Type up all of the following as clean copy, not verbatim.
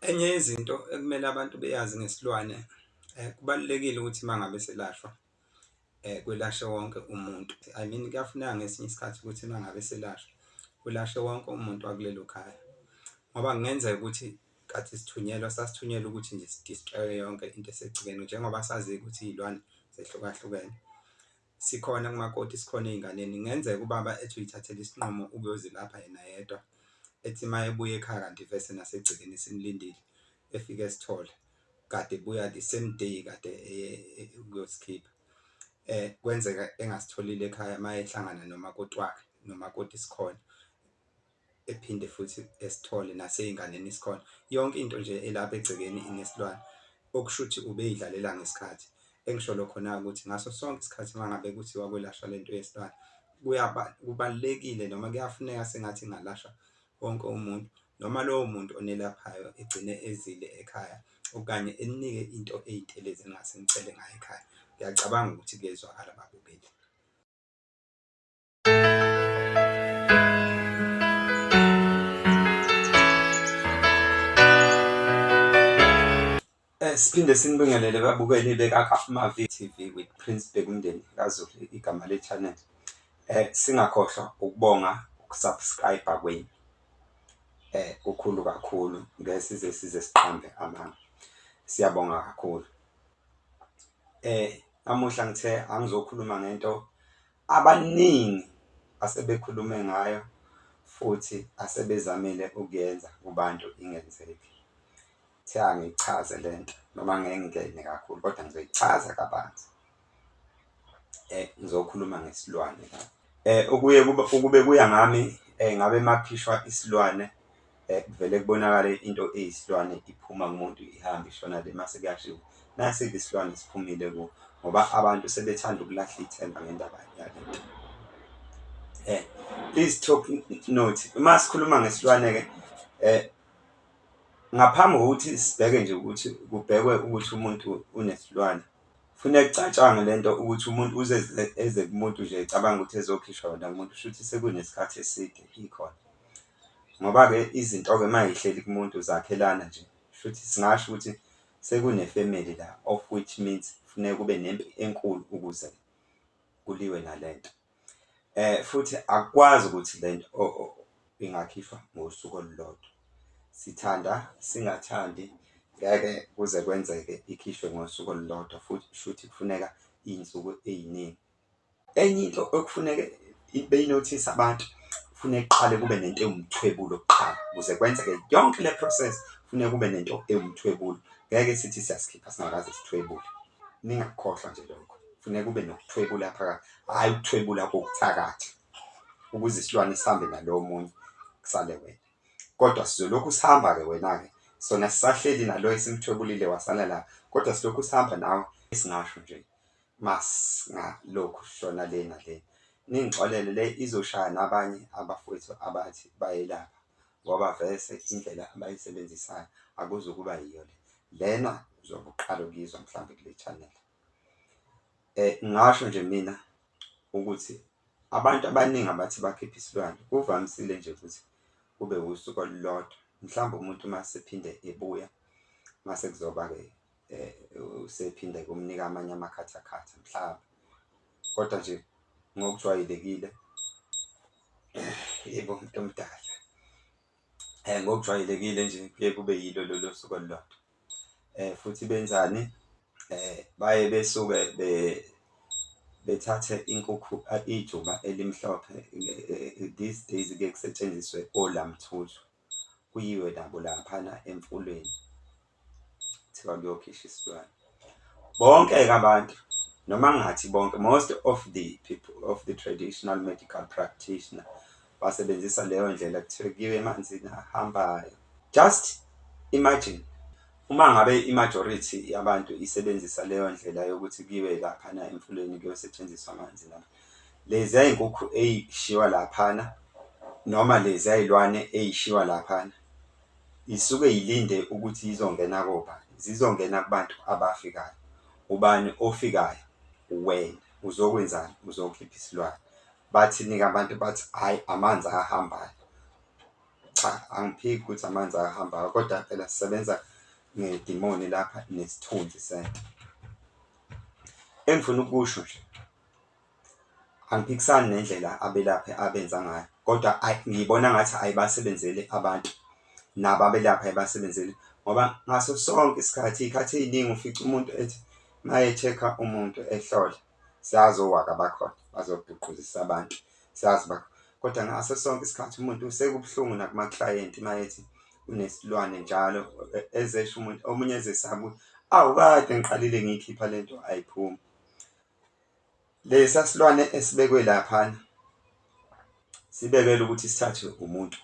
Enye yezinto ekumele abantu beyazi ngesilwane kubalulekile ukuthi uma ngabe selashwa kwelashwe wonke umuntu. I mean kuyafuneka ngesinye isikhathi ukuthi uma ngabe selashwa kulashwe wonke umuntu wakulelo khaya ngoba kungenzeka ukuthi nkathi sithunyelwa sasithunyelwa ukuthi nje si-destroy-e yonke into esegcekeni njengoba sazi-ke ukuthi iy'lwane zehlukahlukene. Sikhona kumakoti, sikhona ey'nganeni kungenzeka ubaba ethi uyithathela isinqumo ukuyozilapha yena yedwa ethi uma ebuya ekhaya kanti vese nasegcekeni simlindile efike esithole kade ebuya the same day kade eye ukuyosikhipha. Kwenzeka engasitholile ekhaya uma ehlangana nomakoti wakhe nomakoti sikhona ephinde futhi esithole nasey'nganeni sikhona. Yonke into nje elapha egcekeni inesilwane, okusho ukuthi ubey'dlalela ngesikhathi. Engisholo khona-ke ukuthi ngaso sonke isikhathi uma ngabe kuthiwa kwelashwa lento yesilwane kubalulekile noma kuyafuneka sengathi kungalashwa wonke umuntu noma lowo muntu onelaphayo egcine ezile ekhaya okanye eninike into eyintelezi eningase nicele ngayo ekhaya. Ngiyacabanga ukuthi kuyezwakala babukeli. Siphinde sinibingelele babukeli bekaKaMavi TV with Prince Bhekumndeni kaZulu igama le-channel. Singakhohlwa ukubonga ukusubscribe kwenu. Kukhulu kakhulu ngeke size size siqambe amanga. Siyabonga kakhulu. Namuhla ngithe angizokhuluma ngento abaningi asebekhulume ngayo futhi asebezamile ukuyenza kubantu ingenzeki. Ngithe angiyichaze le nto noma ngeke ngingene kakhulu kodwa ngizoyichaza kabanzi. Ngizokhuluma ngesilwane la. Okuye kube ukube kuya ngami ngabe uma kukhishwa isilwane kuvele kubonakale into eyisilwane iphuma kumuntu ihambe ishona le mase kuyashiwo nasi-ke isilwane siphumile kuwo ngoba abantu sebethanda ukulahla ithemba ngendaba yale nto. Please talk note, uma sikhuluma ngesilwane-ke ngaphambi kokuthi sibheke nje ukuthi kubhekwe ukuthi umuntu unesilwane, kufuneka kucatshangwe le nto ukuthi umuntu uze eze kumuntu nje ecabanga ukuthi ezokhishwa yona kumuntu kushuthi sekunesikhathi eside ikhona. Ngoba-ke izinto-ke uma y'hleli kumuntu zakhelana nje kushuthi singasho ukuthi sekune-family la of which means kufuneka kube nempi enkulu ukuze kuliwe nale nto. Futhi akukwazi ukuthi le nto ingakhishwa ngosuku olulodwa. Sithanda singathandi ngeke kuze kwenzeke ikhishwe ngosuku olulodwa futhi kushuthi kufuneka iy'nsuku ey'ningi. Enye into okufuneke beyinothise abantu, kufuneka kuqale kube nento ewumthwebulo kuqala ukuze kwenzeke yonke le process kufuneka kube nento ewumthwebulo. Ngeke sithi siyasikhipha singakaze sithwebule, ningakukhohlwa nje lokho. Kufuneka kube nokuthwebula phakathi, hhayi ukuthwebula kokuthakatha ukuze isilwane sihambe nalo omunye kusale wena. Kodwa sizolokhu sihamba-ke wena-ke sona sisahleli nalo esimthwebulile wasala la, kodwa silokhu sihamba nawe singasho nje masingalokhu sishona le nale. Ningixolele le izoshaya nabanye abafowethu abathi bayelapha ngoba vese indlela abayisebenzisayo akuzukuba yiyo le. Lena uzobe uqala ukuyizwa mhlawumbe kule channel. Ngingasho nje mina ukuthi abantu abaningi abathi bakhiphe isilwane kuvamisile nje ukuthi kube usuku olulodwa, mhlawumbe umuntu uma esephinde ebuya mase kuzoba-ke usephinde kumnika amanye amakhathakhatha mhlawumbe. Kodwa nje ngokujwayelekile, yebo umuntu omdala, ngokujwayelekile nje kuye kube yilo lolo suku olulodwa. Futhi benzani? Baye besuke bethathe inkukhu ijuba elimhlophe these days kuye kusetshenziswe olamthuthu, kuyiwe nabo laphana emfuleni, kuthiwa kuyokhishwa isilwane. Bonke-ke abantu noma ngingathi bonke, most of the people of the traditional medical practitioner basebenzisa leyo ndlela kuthiwe kuyiwe emanzini ahambayo. Just imagine uma ngabe i-majority yabantu isebenzisa leyo ndlela yokuthi kuyiwe laphana emfuleni kuyosetshenziswa amanzi lapha. Leziya y'nkukhu ey'shiywa laphana noma leziya y'lwane ey'shiywa laphana isuke ilinde ukuthi izongena kobani, zizongena kubantu abafikayo. Ubani ofikayo? Uwena. Uzokwenzani? Uzokhipha isilwane. Bathini-ke abantu? Bathi hhayi amanzi ahambayo. Cha, angiphiki ukuthi amanzi ayahambayo kodwa phela sisebenza ngedimoni lapha nesithunzi sento. Engifuna ukusho nje, angiphikisani nendlela abelaphi abenza ngayo kodwa ayi ngibona ngathi ayibasebenzeli abantu, nabo abelaphi ayibasebenzeli ngoba ngaso sonke isikhathi iy'khathi ey'ningi ufica umuntu ethi uma e-check-a umuntu ehlola, siyazi owaka bakhona bazobhuquzisa abantu, siyazi kodwa ngaso sonke isikhathi umuntu sekubuhlungu nakumaklayenti uma ethi unesilwane njalo ezesho umuntu omunye ezesabe ukuthi, awu kade ngiqalile ngiyikhipha lento ayiphumi. Lesa silwane esibekwe laphana sibekelwe ukuthi sithathwe umuntu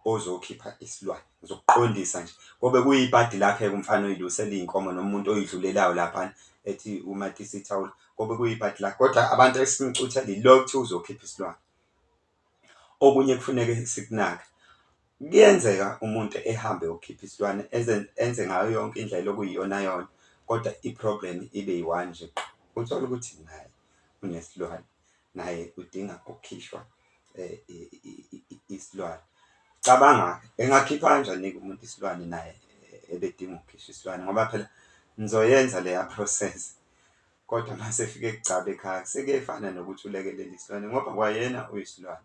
ozokhipha isilwane, ngizokuqondisa nje, kobe kuyibhadi lakhe-ke umfana oyilusela iy'nkomo noma umuntu oyidlulelayo laphana ethi umatisa ithawula, kobe kuyibhadi lakhe, kodwa abantu esimcuthele ilo ekuthiwa uzokhipha isilwane. Okunye kufuneke sikunake, kuyenzeka umuntu ehambe eyokhipha isilwane enze ngayo yonke indlela okuyiyona yona kodwa i-problem ibe yi-one nje qha, uthole ukuthi naye unesilwane, naye udinga ukukhishwa isilwane. Cabanga-ke engakhipha kanjani-ke umuntu isilwane naye ebedinga ukukhishwa isilwane ngoba phela nizoyenza leya process kodwa mase efika ekugcabe ekhaya sekuyefana nokuthi ulekelela isilwane ngoba kwayena uyisilwane.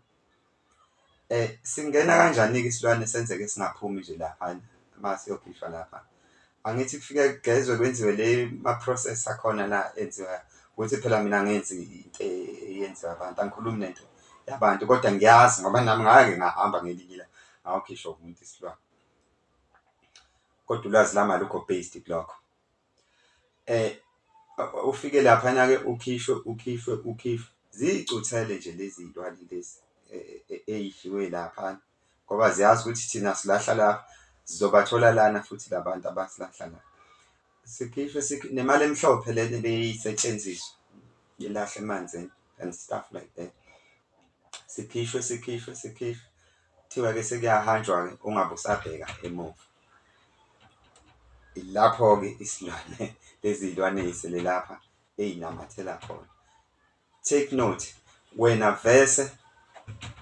Singena kanjani-ke isilwane senzeke singaphumi nje laphana uma siyokhishwa lapha? Angithi kufike kugezwe kwenziwe le ma-process akhona la enziwayo ukuthi phela mina angenzi into eyenziwa abantu, angikhulumi nento yabantu kodwa ngiyazi ngoba nami ngake ngahamba ngelinye ilanga ngayokhishwa umuntu isilwane, kodwa ulwazi lami alukho based kulokho. Ufike laphana-ke ukhishwe ukhishwe ukhishwe, ziy'cuthele nje lezi iy'lwane lezi ey'dliwe laphana ngoba ziyazi ukuthi thina silahla la, sizobathola lana futhi la bantu abasilahla la. Sikhishwe nemali emhlophe lena ebeyisetshenziswa ilahlwe emanzini and stuff like that. Sikhishwe sikhishwe sikhishwe, kuthiwa-ke sekuyahanjwa-ke ungabe usabheka emuva. Ilapho-ke isilwane lezi iy'lwane ey'sele lapha ey'namathela khona. Take note, wena vese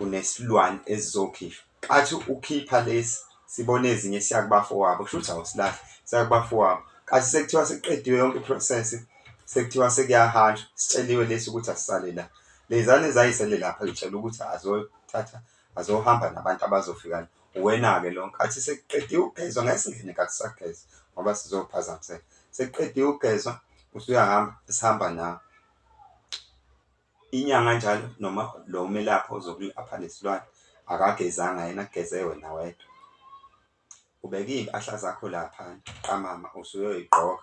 unesilwane esizokhishwa, nkathi ukhipha lesi sibone ezinye siya kubafowabo kushuthi awusilahli siya kubafowabo. Kathi sekuthiwa sekuqediwe yonke i-process, sekuthiwa sekuyahanjwa sitsheliwe lesi ukuthi asisale la. Lezana ezay'sele lapha y'tshelwe ukuthi azothatha azohamba nabantu abazofika la. Uwena-ke lo, nkathi sekuqediwe ukugezwa ngeke singene nkathi kusagezwa ngoba sizophazamiseka. Sekuqediwe ukugezwa usuyahamba esihamba nawe. Inyanga njalo noma lo melaphi ozokulapha lesilwane akagezanga yena kugeze wena wedwa. Ubeke iy'mpahla zakho laphana buqamama usuyoy'gqoka.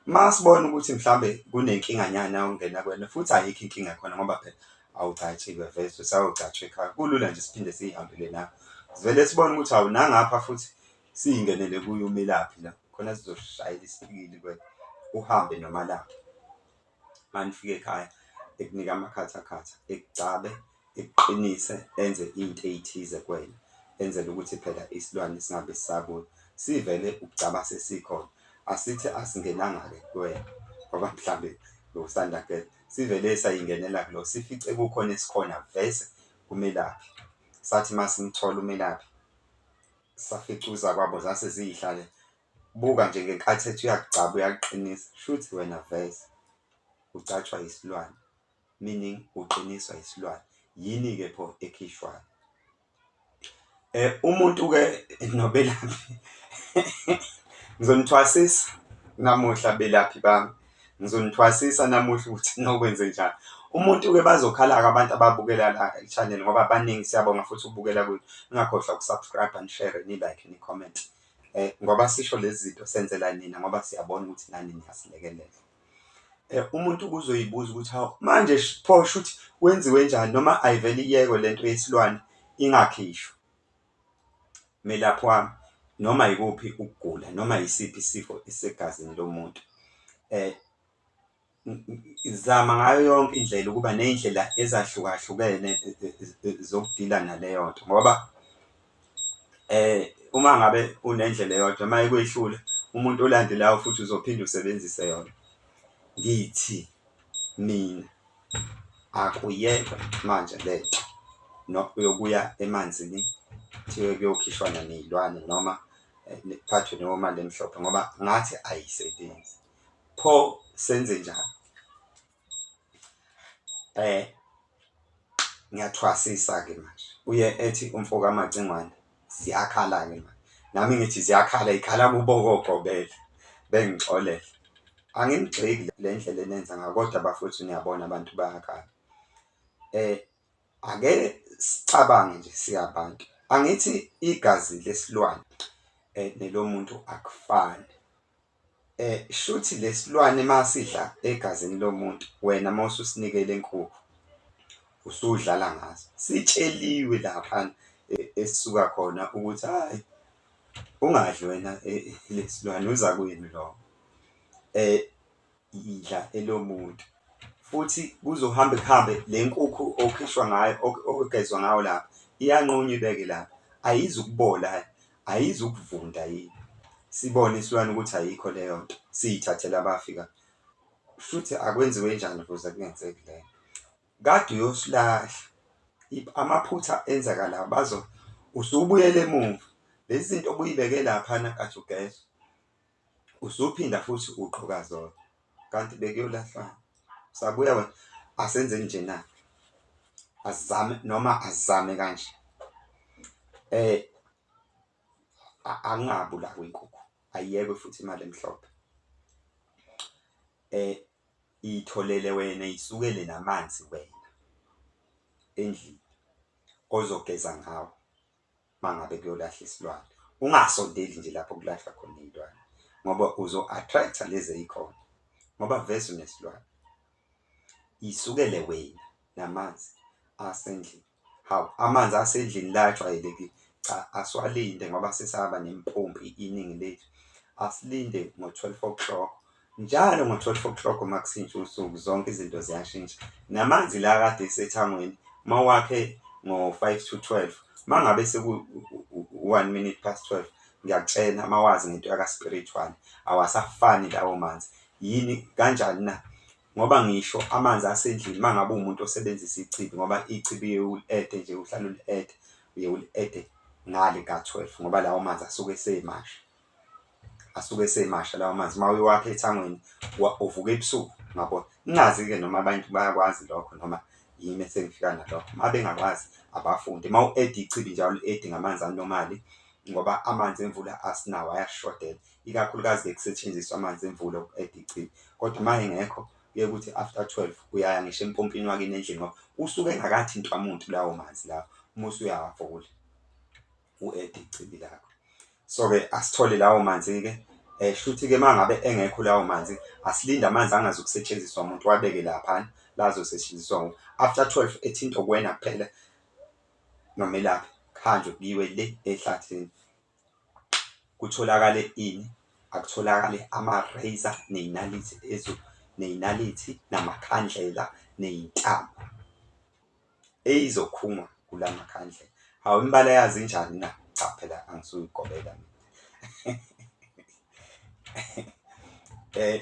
Uma sibona ukuthi mhlawumbe kunenkinganyana yokungena kuwena futhi ayikho inkinga khona ngoba phela awugcatshiwe vese usayogcatshwa ekhaya, kulula nje siphinde siy'hambele nawe. Sivele sibone ukuthi hawu nangapha futhi siy'ngenele kuye umelaphi la khona sizoshayela isipikili kuwena, uhambe nomalaphi. Uma nifika ekhaya ekunike amakhathakhatha, ekugcabe, ekuqinise, enze iy'nto ey'thize kuwena, enzele ukuthi phela isilwane singabe sisabuya. Sivele ukugcaba sesikhona, asithi asingenanga-ke kuwena ngoba mhlambe bewusanda kugeza, sivele sayingenela kulo, sifice kukhona esikhona vese kumelaphi. Sathi uma simthola umelaphi, safica uzakwabo zase ziy'hlalela. Buka nje ngenkathi ethi uyakugcaba uyakuqinisa, shuthi wena vese ugcatshwa isilwane, meaning uqiniswa isilwane. Yini-ke pho ekhishwayo? Umuntu-ke nobelaphi ngizonithwasisa namuhla belaphi bami, ngizonithwasisa namuhla ukuthi nokwenzenjani. Umuntu-ke bazokhala-ke abantu ababukela la e-channel ngoba baningi siyabonga futhi ukubukela kwenu. Ningakhohlwa uku-subscribe, ni-share, ni-like, ni-comment. Ngoba sisho lezi zinto senzela nina ngoba siyabona ukuthi nani niyasilekelela. Umuntu uzoyibuza ukuthi hawu manje pho shuthi kwenziwe njani noma ayivele iyekwe lento yesilwane ingakhishwa. Melaphi wami, noma yikuphi ukugula noma yisiphi isifo esisegazini lomuntu, zama ngayo yonke indlela ukuba ney'ndlela ezahlukahlukene zokudila naleyo nto ngoba uma ngabe unendlela eyodwa uma ikwehlula umuntu olandelayo futhi uzophinde usebenzise yona. Ngithi mina akuyekwe manje lento yokuya emanzini Kuthiwe kuyokhishwana ney'lwane noma kuphathwe leyo mali emhlophe ngoba ngathi ayisebenzi. Pho senzenjani? Ngiyathwasisa-ke manje, uye ethi umfo kaMacingwane, ziyakhala-ke manje, nami ngithi ziyakhala y'khala kubo kogobela, bengixolele. Anginigxeki le ndlela enenza ngayo kodwa bafowethu niyabona abantu bayakhala. Ake sicabange nje singabantu, angithi igazi lesilwane nelomuntu akufani. Shuthi le silwane masidla egazini lomuntu, wena uma ususinikele le nkukhu usudlala ngaso. Sitsheliwe laphana esisuka khona ukuthi hhayi, ungadli wena lesilwane uzakwenu lowo, yidla elomuntu. Futhi kuzohambe kuhambe le nkukhu okhishwa ngayo ogezwa ngayo lapha iyanqunywa ibeke lapha, ayizukubola, ayizukuvunda yini? Sibone isilwane ukuthi ayikho leyo nto, siy'thathele abafika. Kushuthi akwenziwe njani ukuze kungenzeki leyo? Kade uyosilahla, amaphutha enzeka la usubuyela emuva, lezi zinto obuy'beke laphana nkathi ugezwa, usuphinda futhi ugqoka zona, kanti bekuyolahlwani? Sabuya wena, asenzeni njena-ke, asizame noma asizame kanje. Akungabulawa inkukhu, ayiyekwe futhi imali emhlophe. Iy'tholele wena, y'sukele namanzi wena endlini ozogeza ngawo uma ngabe kuyolahlwa isilwane. Ungasondeli nje lapho okulahlwa khona iy'lwane ngoba uzo-attract-a lezi ey'khona ngoba vese unesilwane. Y'sukele wena namanzi asendlini. Hawu, amanzi asendlini la ajwayelekile, cha asiwalinde ngoba sesaba nempompi iningi lethu. Asilinde ngo-twelve o'clock, njalo ngo-twelve o'clock uma kushintsha usuku zonke izinto ziyashintsha. Namanzi la akade esethangweni uma uwakhe ngo-five to twelve, uma ngabe seku-one minute past twelve, ngiyakutshela uma wazi ngento yaka-spiritual, awasafani lawo manzi. Yini, kanjani na? Ngoba ngisho amanzi asendlini uma ngabe uwumuntu osebenzisa ichibi ngoba ichibi uye uli-ede nje uhlale uli-eda, uye uli-ede ngale ka-twelve ngoba lawo manzi asuke esemasha, asuke esemasha lawo manzi. Uma uyowakha ethangweni uvuka ebusuku ngabona. Ngingazi-ke noma abantu bayakwazi lokho noma yimi esengifika nalokho. Uma bengakwazi abafunde, uma u-eda ichibi nje awuli-edi ngamanzi anomali ngoba amanzi emvula asinawo ayasishodela. Ikakhulukazi-ke kusetshenziswa amanzi emvula uku-eda ichibi, kodwa uma engekho kuye kuthi after 12 uyaya ngisho empompini wakini endlini ngoba usuke engakathintwa muntu lawo manzi lawo, uma usuyawavula u-ede ichibi lakho. So-ke asithole lawo manzi-ke shuthi-ke uma ngabe engekho lawo manzi asilinde amanzi angazukusetshenziswa umuntu uwabeke laphana la azosetshenziswa after 12 ethintwa uwena kuphela nomelaphi kuhanjwe kuyiwe le ehlathini. Kutholakale ini? Akutholakale ama-razor ney'nalithi ney'nalithi, namakhandlela, ney'ntambo eyizokhungwa kula makhandlela. Hawu, imibala yazo injani na? Cha, phela angisuyigobela mina.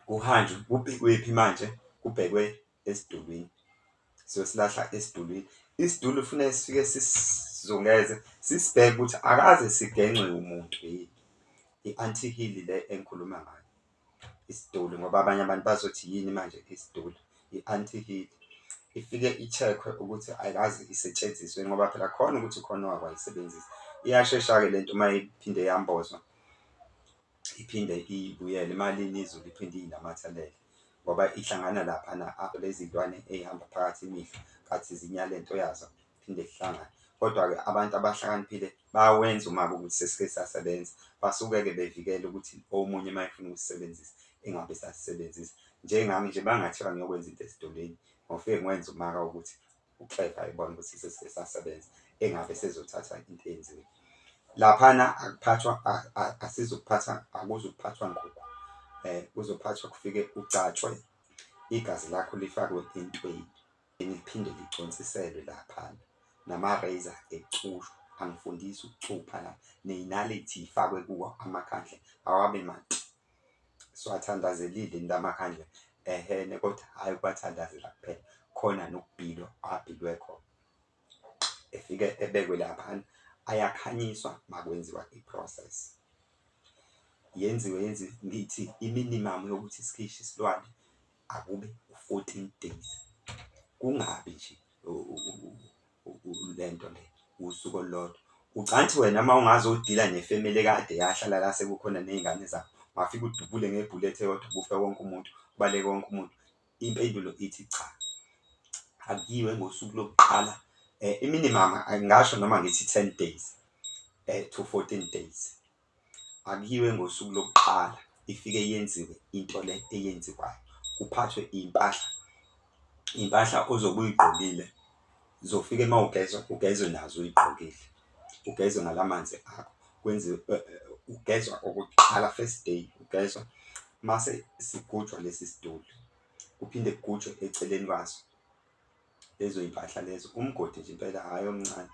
Kuhanjwe kubhekwephi manje? Kubhekwe esidulwini, siyosilahla esidulwini. Isiduli kufuneka sifike sisizungeze sisibheke ukuthi akaze sigencwe umuntu yini, i-anti-heel le engikhuluma ngayo, isiduli ngoba abanye abantu bazothi yini manje isiduli, i-anti-heel. Ifike i-check-we ukuthi ayikaze isetshenziswe ngoba phela khona ukuthi khona owake wayisebenzisa. Iyashesha-ke lento uma iphinde yambozwa, iphinde ibuyele uma lina izulu iphinde iy'namathelele ngoba ihlangana laphana lezi iy'lwane ey'hamba phakathi imihla nkathi zinya lento yazo phinde kuhlangane. Kodwa-ke abantu abahlakaniphile bayawenza uma kuwukuthi sesike sasebenza, basuke-ke bevikela ukuthi omunye uma efuna ukusisebenzisa engabe esasisebenzisa. Njengami nje uma kungathiwa ngiyokwenza into esidulini, ngofike ngiwenze umaka wokuthi ukleva ebona ukuthi sesike sasebenza engabe esezothatha into eyenziwe. Laphana akuphathwa asizukuphatha akuzukuphathwa nkukhu kuzophathwa kufike kucatshwe igazi lakho lifakwe entweni liphinde liconsiselwe laphana nama-razor ecushwe. Angifundisi ukucupha la, ney'nalithi y'fakwe kuwo amakhandlela awabe made. Siwathandazelile yini la makhandlela? Ehhene, kodwa hhayi ukuwathandazela kuphela, khona nokubhilwa abhilwe khona. Efike ebekwe laphana, ayakhanyiswa makwenziwa i-process. Yenziwe yenziwe, ngithi i-minimum yokuthi sikhishwe isilwane akube u-14 days, kungabi nje lento le usuku olulodwa. Ucabangi ukuthi wena uma ungazodila nefemeli ekade yahlala la sekukhona ney'ngane zabo, ungafike udubule nge-bullet eyodwa kufe wonke umuntu, kubaleke wonke umuntu? Impendulo ithi cha, akuyiwe ngosuku lokuqala i-minimum ngingasho noma ngithi 10 days to 14 days. Akuyiwe ngosuku lokuqala, ifike yenziwe into le eyenziwayo, kuphathwe iy'mpahla, iy'mpahla ozobe uy'gqokile zofike uma ugezwa ugezwe nazo uy'gqokile, ugezwe ngala manzi akho, kwenziwe ugezwa okokuqala, first day ugezwa, mase sigujwa lesi siduli, kuphinde kugujwe eceleni kwaso. Lezo y'mpahla lezo, umgodi nje impela hhayi omncane.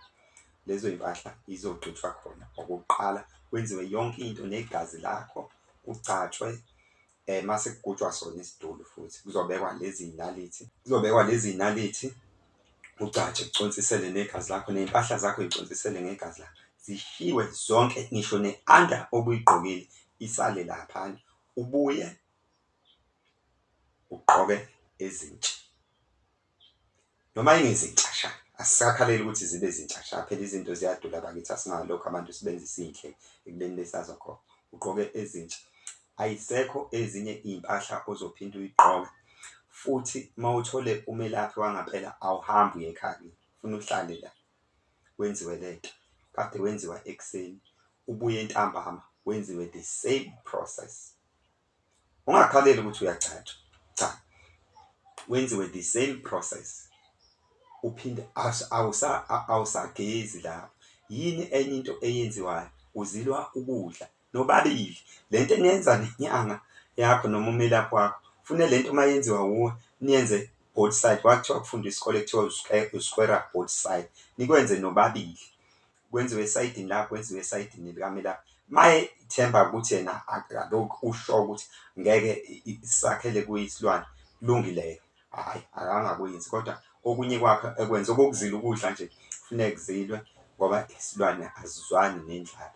Lezo y'mpahla izogqitshwa khona okokuqala, kwenziwe yonke into negazi lakho, kugcatshwe mase kugujwa sona isiduli futhi kuzobekwa lezi y'nalithi, kuzobekwa lezi y'nalithi, kugcatshwe kuconsisele negazi lakho, ney'mpahla zakho y'consisele ngegazi lakho. Zishiwe zonke ngisho ne-under obuyigqokile isale laphana, ubuye ugqoke ezintsha noma ingezintsha sha, asisakhaleli ukuthi zibe zintsha sha, phela izinto ziyadula bakithi asingalokhu abantu sibenzisa iy'ndleko ekubeni besazokhokha, ugqoke ezintsha. Ayisekho ezinye iy'mpahla ozophinde uy'gqoke futhi uma uthole umelaphi wangempela awuhambi uye ekhaya kini, funa uhlale la kwenziwe lento. Kade wenziwa ekuseni, ubuye ntambama wenziwe the same process. Ungakhaleli ukuthi uyagcatshwa, cha, wenziwe the same process, uphinde awusagezi lapho. Yini enye into eyenziwayo? Kuzilwa ukudla nobabili. Le nto eniyenza nenyanga yakho noma umelaphi wakho, fune le nto uma yenziwa wuwe niyenze both side. Kwakuthiwa kufundwa isikole kuthiwa uskwera both side, nikwenze nobabili. Kwenziwe esayidini lakho, kwenziwe esayidini likamelaphi. Uma ethemba ukuthi yena akalokhu usho ukuthi ngeke sakhele kuye isilwane, kulungile-ke, hhayi akangakwenzi kodwa okunye kwakhe ekwenze okokuzila ukudla nje kufuneka kuzilwe ngoba isilwane asizwani nendlala.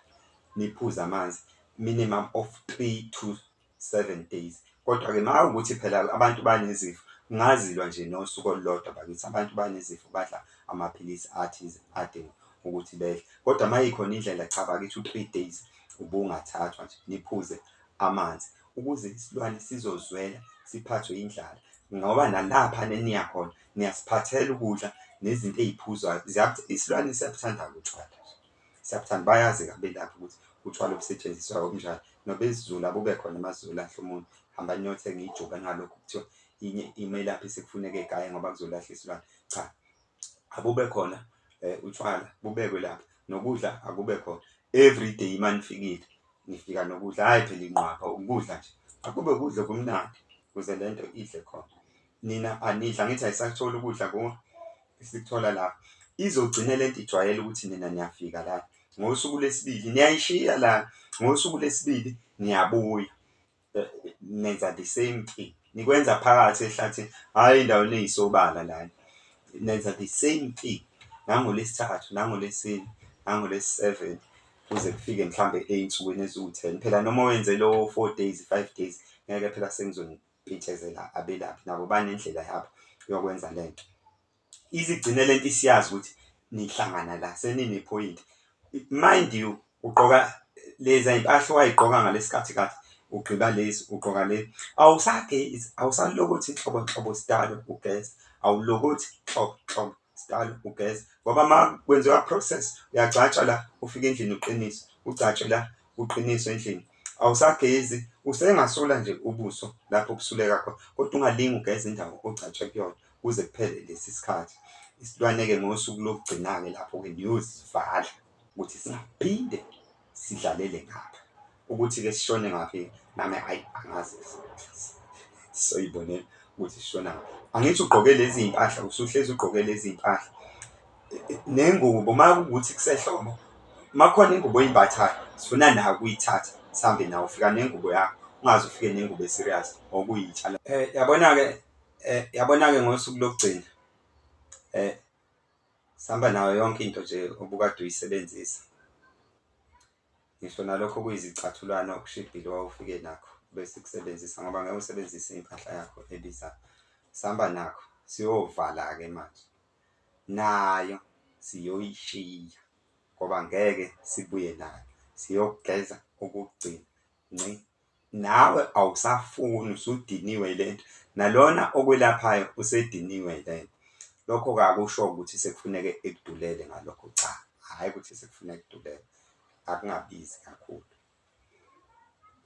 Niphuze amanzi minimum of 3 to 7 days. Kodwa-ke uma kuwukuthi phela abantu banezifo, kungazilwa nje nosuku olulodwa bakithi, abantu banezifo badla amaphilisi athize adinga ukuthi bedle, kodwa uma ikhona indlela, cha bakithi u-3 days ubungathathwa nje niphuze amanzi ukuze isilwane sizozwela siphathwe indlala ngoba nalapha eniya khona niyasiphathela ukudla nezinto ey'phuzwayo. Isilwane siyabuthanda-ke utshwala nje, siyabuthanda, bayazi-ke abelaphi ukuthi utshwala obusetshenziswayo obunjani, nobesiZulu abube khona uma sizolahla umuntu, hambani niyothenga ijuba ningalokhu kuthiwa imelaphi sekufuneka egaye ngoba kuzolahlwa isilwane, cha, abube khona utshwala bubekwe lapha nokudla akube khona. Everyday uma nifikile nifika nokudla, hhayi phela inqwaba ukudla nje, akube ukudla okumnandi ukuze le nto idle khona. Nina anidli, angithi ayisakutholi ukudla kuwe, isikuthola lapha. Izogcina lento ijwayele ukuthi nina niyafika la, ngosuku lwesibili niyayishiya la, ngosuku lwesibili niyabuya nenza the same thing, nikwenza phakathi ehlathini, hhayi ey'ndaweni ey'sobala lana, nenza the same thing nangoLwesithathu, nangoLwesine, nangolwesi-seven kuze kufike mhlambe ey'nsukwini eziwu-10. Phela noma wenze lowo 4 days, 5 days, ngeke phela sengizonipintshezela abelaphi, nabo banendlela yabo yokwenza lento. Ize igcine lento isiyazi ukuthi nihlangana la seninephoyinti. Mind you, ugqoka leza y'mpahla oway'gqoka ngalesi sikhathi kade ugqiba lezi ugqoka le, awusagezi, awusalokothi nhlobo nhlobo sidalo ugeza, awulokothi nhlobo nhlobo sidalo ugeza ngoba uma kwenziwa process uyagcatshwa la, ufike endlini uqiniswe, ugcatshwe la, uqiniswe endlini. Awusagezi, usengasula nje ubuso lapho obusuleka khona, kodwa ungalinge ugeze indawo ogcatshwe kuyona kuze kuphele lesi sikhathi. Isilwane-ke ngosuku lokugcina-ke lapho-ke niyosivala ukuthi singaphinde sidlalele ngapha. Ukuthi-ke sishone ngaphi nami hhayi angazi, soyibonela ukuthi sishona ngaphi. Angithi ugqoke lezi iy'mpahla, usuhlezi ugqoke lezi iy'mpahla nengubo uma kuwukuthi kusehlobo, uma kukhona ingubo oyimbathayo sifuna nayo ukuyithatha sihambe nayo, ufika nengubo yakho, ungaze ufike nengubo e-serious okuyintsha. Yabona-ke yabona-ke ngosuku lokugcina. Sihamba nayo yonke into nje obukade uyisebenzisa. Ngisho nalokho okuyizicathulwana okushibhile owawufike nakho besikusebenzisa ngoba ngeke usebenzise impahla yakho ebizayo. Sihamba nakho siyovala-ke manje, nayo siyoyishiya ngoba ngeke sibuye nayo, siyogeza okokugcina nci. Nawe awusafuni usudiniwe yilento, nalona okwelaphayo usediniwe yilento. Lokho-ke akusho-ke ukuthi sekufuneke ekudulele ngalokho, cha, hhayi ukuthi sekufuneka ekudulele, akungabizi kakhulu.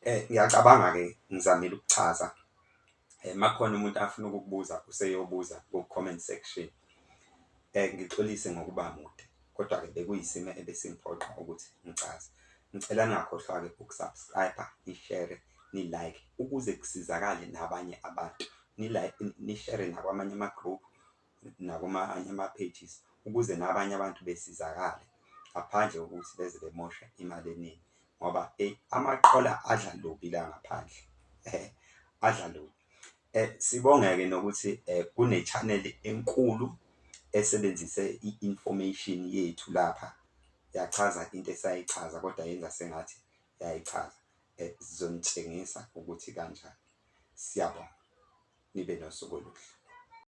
Ngiyacabanga-ke ngizamile ukuchaza uma kukhona umuntu afuna ukukubuza useyobuza ku-comment section. Ngixolise ngokuba mude, kodwa-ke bekuyisimo ebesingiphoqa ukuthi ngichaze. Ngicela ningakhohlwa-ke uku-subscribe-a, ni-share, ni-like ukuze kusizakale nabanye abantu. Ni-like, ni-share nakwamanye ama-group nakwamanye ama-pages ukuze nabanye abantu besizakale ngaphandle kokuthi beze bemoshe imali eningi ngoba eyi amaqola adla lubi la ngaphandle, adla lubi. Sibonge-ke nokuthi kune-channel enkulu esebenzise i-information yethu lapha yachaza into esayichaza kodwa yenza sengathi yayichaza. Sizonitshengisa ukuthi kanjani. Siyabonga, nibe nosuku oluhle.